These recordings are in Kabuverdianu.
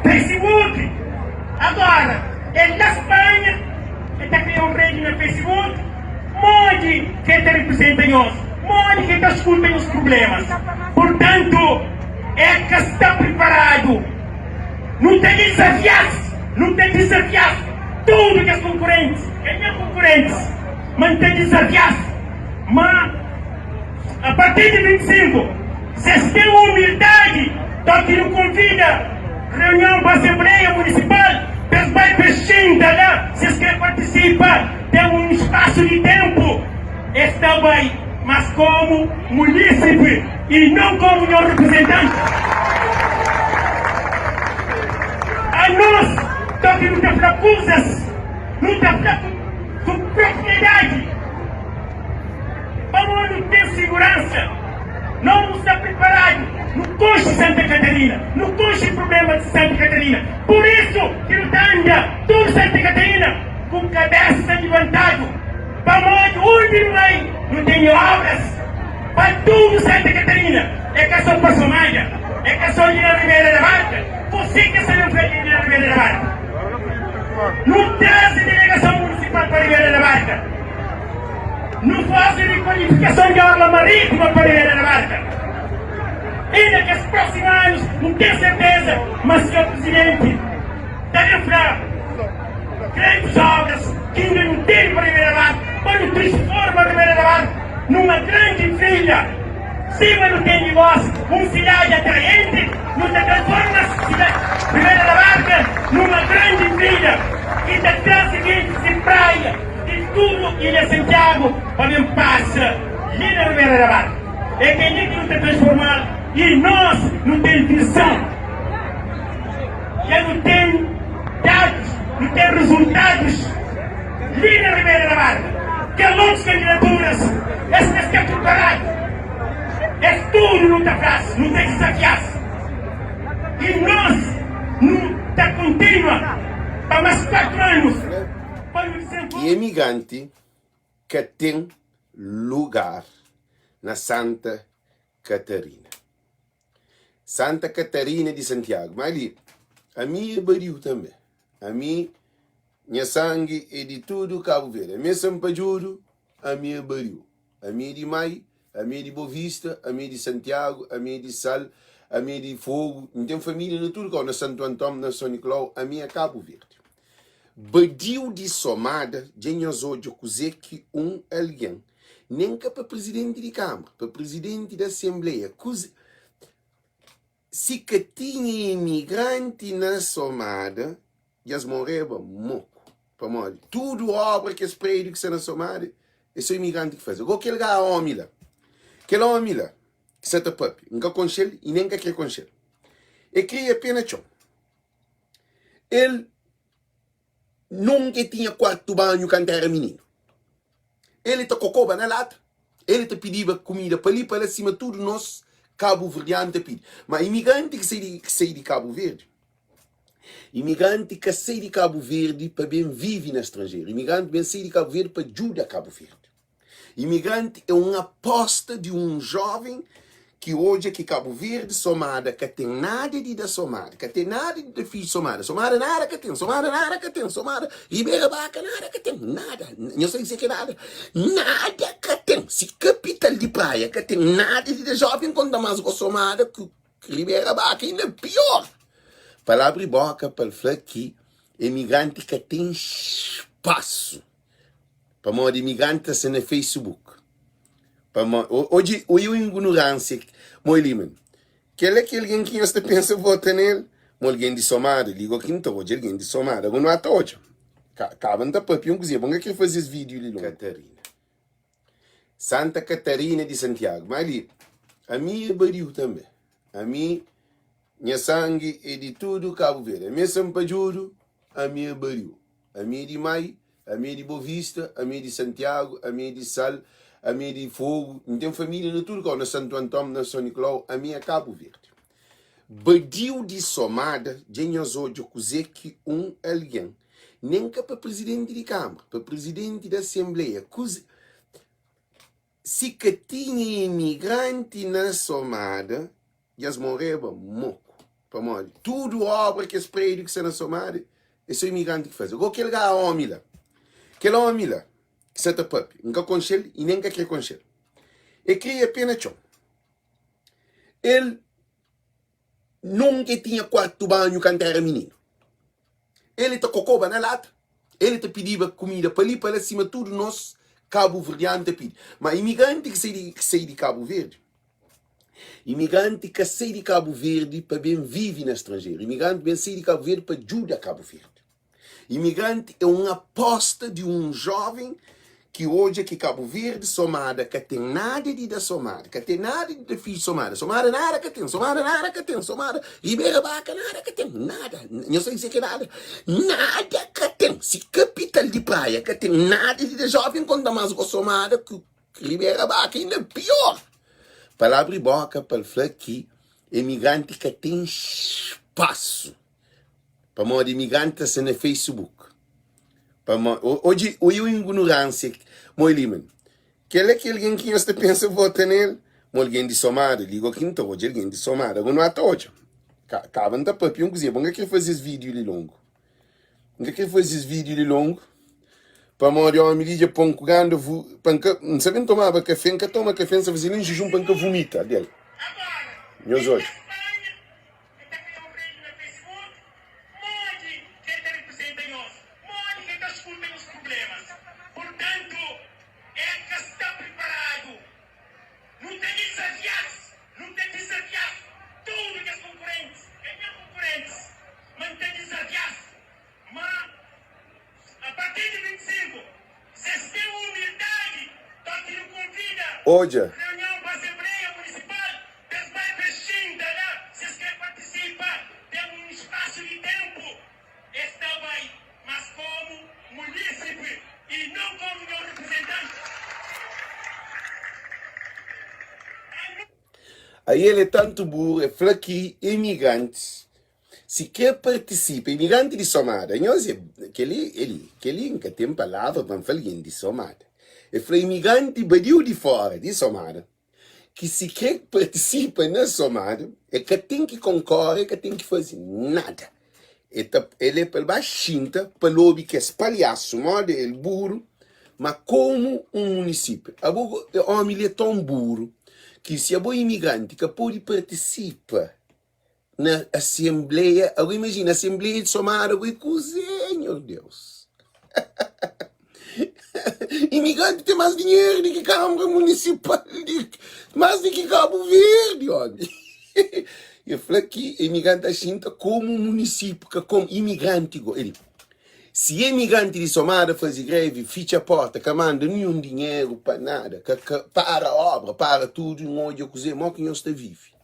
Facebook. Agora, el na Spanha, el ta kria un redi na Facebook, modi ki el ta riprizenta nhos? Modi ki el ta skuta nhos prublemas? Purtantu, el ka sta priparadu. Nu ta dizafia-s, nu ta dizafia-s tudu kes konkurentis, ka nha konkurentis, ma N ta dizafia-s ma a partir di 25, si es ten umildadi, toki nu konvida reunion pa asenbleia munisipal pa es bai pa es xinta la, si es kre partisipa, ten un spasu di tenpu, es ta bai, mas komu munisipi i non komu nho riprizentanti. Anos, toki nu ta fla kuzas, nu ta fla ku propriedadi. Pamodi nu ten siguransa, nos nu sta priparadu, nu konxe Santa Katarina, nu konxe prublémas di Santa Katarina, pur isu ki nu ta anda tudu Santa Katarina ku kabésa libantadu, pamodi undi nu bai nu tene óbras pa tudu Santa Katarina, é ka sô pa Somalia, é ka sô li na Ribera da Barka, kuzê ki es ta ben fla li na Ribera da Barka? Nu traze delegason munisipal pa Ribera da Barka. Nu faze rikualifikason di orla marítima pa Ribera da Barka. I na kes prósimu anus, N ten serteza ma Sinhor Prizidenti ta ben fla grandes obras ki inda nu tene pa Ribera da Barka, pa nu transforma Ribera da Barka numa grandi vila. Sima nu tene gosi un sidadi atraenti, nu ta transforma Ribera da Barka numa grandi vila ki ta traze gentis di praia, Di tudu Ilha Santiagu pa ben pasa li na Rubera da Barka. É kel-li ki nu ta transforma-l i nos nu ten vizon. Dja nu ten dadus, nu ten rezultadus li na Rubera da Barka. Kel otus kandidaturas es ka sta priparadu. Es tudu nu ta fla-s, nu ta dizafia-s i nos nu ta kontinua pa más 4 anus. Ki emigranti ka ten lugar na Santa Katarina. Santa Katarina di Santiagu. Má li, ami é badiu tanbê. Ami, nha sangi é di tudu Kabu Verdi. Ami é sanpadjudu, ami é badiu. Ami é di Mai, ami é di Bovista, ami é di Santiagu, ami é di Sal, ami é di Fogu. N ten família na tudu kau, na Santu Anton, na Son Nikolau, ami é Kabu Verdi. Badiu di Somada, dja nhos odja kuzê ki un algen, nen ka pa prizidenti di Kanbra, pa prizidenti di Asenbleia, kuze, si ka tinha imigranti na Somada, dja es moreba moku. Pamodi tudu obra, kes prédiu ki sta na Somada, é so imigranti ki faze. Go kel ga omi la, kel omi la ki sa ta papia, N ka konxe-l i nen N ka kre konxe-l. E kria pé na txon. El nunka e tinha kuartu banhu kantu era mininu. El e ta kokoba na lata, el e ta pidiba kumida pa li pa la sima tudu nos kabuverdianu ta pidi. Ma imigranti ki sai di ki sai di Kabu Verdi, imigranti ka sai di Kabu Verdi pa ben vivi na stranjeru, imigranti ben sai di Kabu Verdi pa djuda Kabu Verdi. Imigranti é un aposta di un joven ki odja ki Kabu Verdi Somada ka ten nada di da Somada, ka ten nada di da fidju Somada, Somada nada ka ten, Somada nada ka ten, Somada, Ribera Baka nada ka ten, nada, nhos sabe kuzê ki é nada? Nada ka ten, si kapital di praia ka ten nada di da joven konta más go Somada ku Ribera Baka inda pior. Pa el abri boka pa el fla ki imigranti ka ten spasu. Pamodi imigranti ta sta na Facebook. Pamodi, odja, odja ignorância mo li man. Kel-la ki algen ki nhos ta pensa vota nel, mo algen di Somada, li go ki N ta odja algen di Somada, go nu ata odja. Kaba N ta papia un kuzinha, bo N ka kre faze es vídeo li longu. Katarina. Santa Katarina di Santiagu. Ma li, ami é badiu tanbe. Ami, nha sangi é di tudu Kabu Verdi. Ami é sanpadjudu, ami é badiu. Ami é di Mai, ami é di Bovista, ami é di Santiagu, ami é di Sal, ami é di Fogu. N ten família na tudu kau, na Santu Anton, na Son Nikolau, ami é Kabu Verdi. Badiu di Somada, dja nhos odja kuzê ki un algen, nen ka pa prizidenti di Kanbra, pa prizidenti di Asenbleia, kuze, si ka tinha imigranti na Somada, dja es moreba moku. Pamodi tudu obra kes prédiu ki sta na Somada é so imigranti ki faze. Go kel ga omi la, kel omi la ki sa ta papia, N ka konxe-l i nen N ka kre konxe-l. E kria pé na txon. El nunka e tinha kuartu banhu kantu era mininu. El e ta kokoba na lata, el e ta pidiba kumida pa li pa la sima tudu nos kabuverdianu ta pidi. Ma imigranti ki sai di ki sai di Kabu Verdi, imigranti ka sai di Kabu Verdi pa ben vivi na stranjeru, imigranti ben sai di Kabu Verdi pa djuda Kabu Verdi. Imigranti é un aposta di un joven ki odja ki Kabu Verdi Somada ka ten nada di da Somada, ka ten nada di da fidju Somada, Somada nada ka ten, Somada nada ka ten, Somada Ribera Baka nada ka ten, nada, nhos sabe kuzê ki é nada? Nada ka ten, si kapital di praia ka ten nada di da joven konta más go Somada ku Ribera Baka inda pior. Pa el abri boka pa el fla ki imigranti ka ten spasu. Pamodi imigranti ta sta na Facebook. Pamodi, odja, odja un ignorânsia mo li man. Kel-la ki algen ki nhos ta pensa vota nel, mo algen di Somada, li go ki N ta odja algen di Somada, go nu ata odja. Ka, kaba N ta papia un kuzinha, bo N ka kre faze es vídiu li longu. N ka kre faze es vídiu li longu, pamodi omi li dja pon ku ganda vu, pa N ka, N sabe N tomaba kafe, N ka toma kafe, N sa faze li un jijun pa N ka vumita del. Nhos odja. El ta kria un redi na Facebook. Modi ki el ta reprizenta nhos? Modi ki el ta skulta nhos prublémas? Purtantu, el ka sta priparadu. Nu ta dizafia-s! Nu ta dizafia-s! Tudu kes konkurentis é nha konkurentis, ma N ta dizafia-s. Má, apartir di 25, si es ten umildadi, toki nu konvida Odja! reunion pa asenbleia munisipal pa es bai pa es xinta la, si es kre partisipa, ten un spasu di tenpu, es ta bai, mas komu munisipi i non komu nhos reprizentanti. Ael é tantu buru, é fla ki imigrantis Si kre partisipa, imigranti di Somada, nhos é, kel-li, el-li, kel-li N ka ten palavra pa N fla algen di Somada. El fla imigranti badiu di fóra di Somada ki si kre partisipa na Somada, el ka ten ki konkore, el ka ten ki faze nada. El ta, el é pa el ba xinta pa el obi kes palhasu móda el buru, ma komu un munisípiu. Abo, ómi li é ton buru ki si abo imigranti ka pode partisipa na asenbleia. Ago imajina, asenbleia di Somada ago é kuzê, nho Deus? Imigranti ten más dinheru di ki Kanbra Munisipal di más di ki Kabu Verdi, omi. E fla ki imigranti ta xinta komu munisipiu, ka komu imigranti go. El, si imigranti di Somada faze grevi, fitxa porta, ka manda ninhun dinheru pa nada, ka, ka para obra, para tudu, N odja kuzê, mo ki nhos ta vive.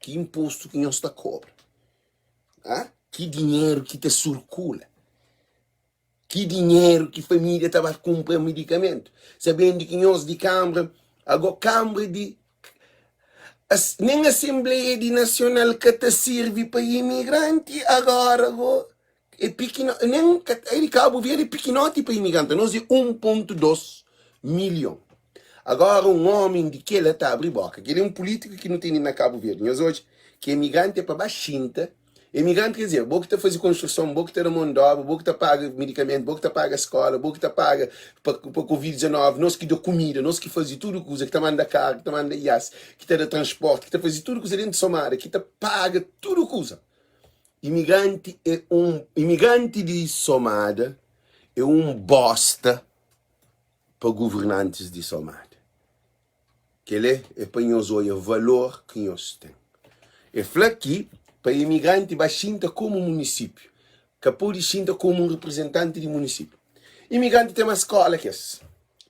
Ki inpostu ki nhos ta kobra? Ha? Ki dinheru ki ta surkula? Ki dinheru ki família ta ba kunpra medikamentu? Sabendu ki nhos di kanbra, ago kanbra di as, nen asenbleia di nasional ka ta sirvi pa imigranti, agora go É pikino, nen ka, é di Kabu Verdi é pikinoti pa imigrante, nos é 1.2 milhon. Agora un omi di kela ta abri boka, kel é un pulitiku ki nu tene na Kabu Verdi. Nhos odja ki imigranti é pa ba xinta, imigranti ker dizer, bo ki ta faze konstruson, bo ki ta da mon di obra, bo ki ta paga midikamentu, bo ki ta paga skola, bo ki ta paga pa, pa covid 19, nos ki da kumida, nos ki faze tudu kuza, ki ta manda karu, ki ta manda ias, ki ta da transporti, ki ta faze tudu kuza dentu Somada, ki ta paga tudu kuza. Imigranti é un imigranti di Somada é un bosta pa guvernantis di Somada. Kel-li é pa nhos odja valor ki nhos ten. E fla ki pa imigranti ba xinta komu munisípiu, ka pode xinta komu un reprizentanti di munisípiu. Imigranti ten más skóla ki es.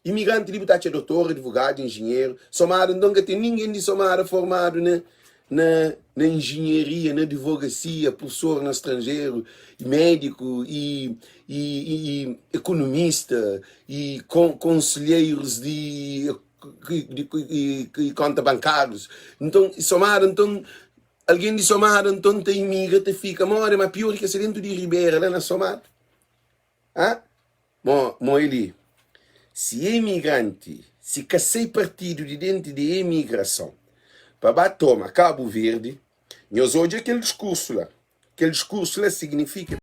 Imigranti li bu ta atxa dotor, advogadu, injinheru. Somada nton ka ten ningen di Somada formadu na na na injinharia, na advogasia, profesor na stranjeru, médiku i i i ekonomista i kon konselheirus di di di konta bankarius. Nton Somada nton algen di Somada nton ta imigra ta fika modi ma pior ki es dentu di ribera la na Somada. Ha? Mo, mo eli, si emigranti, si ka sai partidu di denti di emigrason pa ba toma Kabu Verdi, Nhos odja kel diskursu la. Kel diskursu la signifika.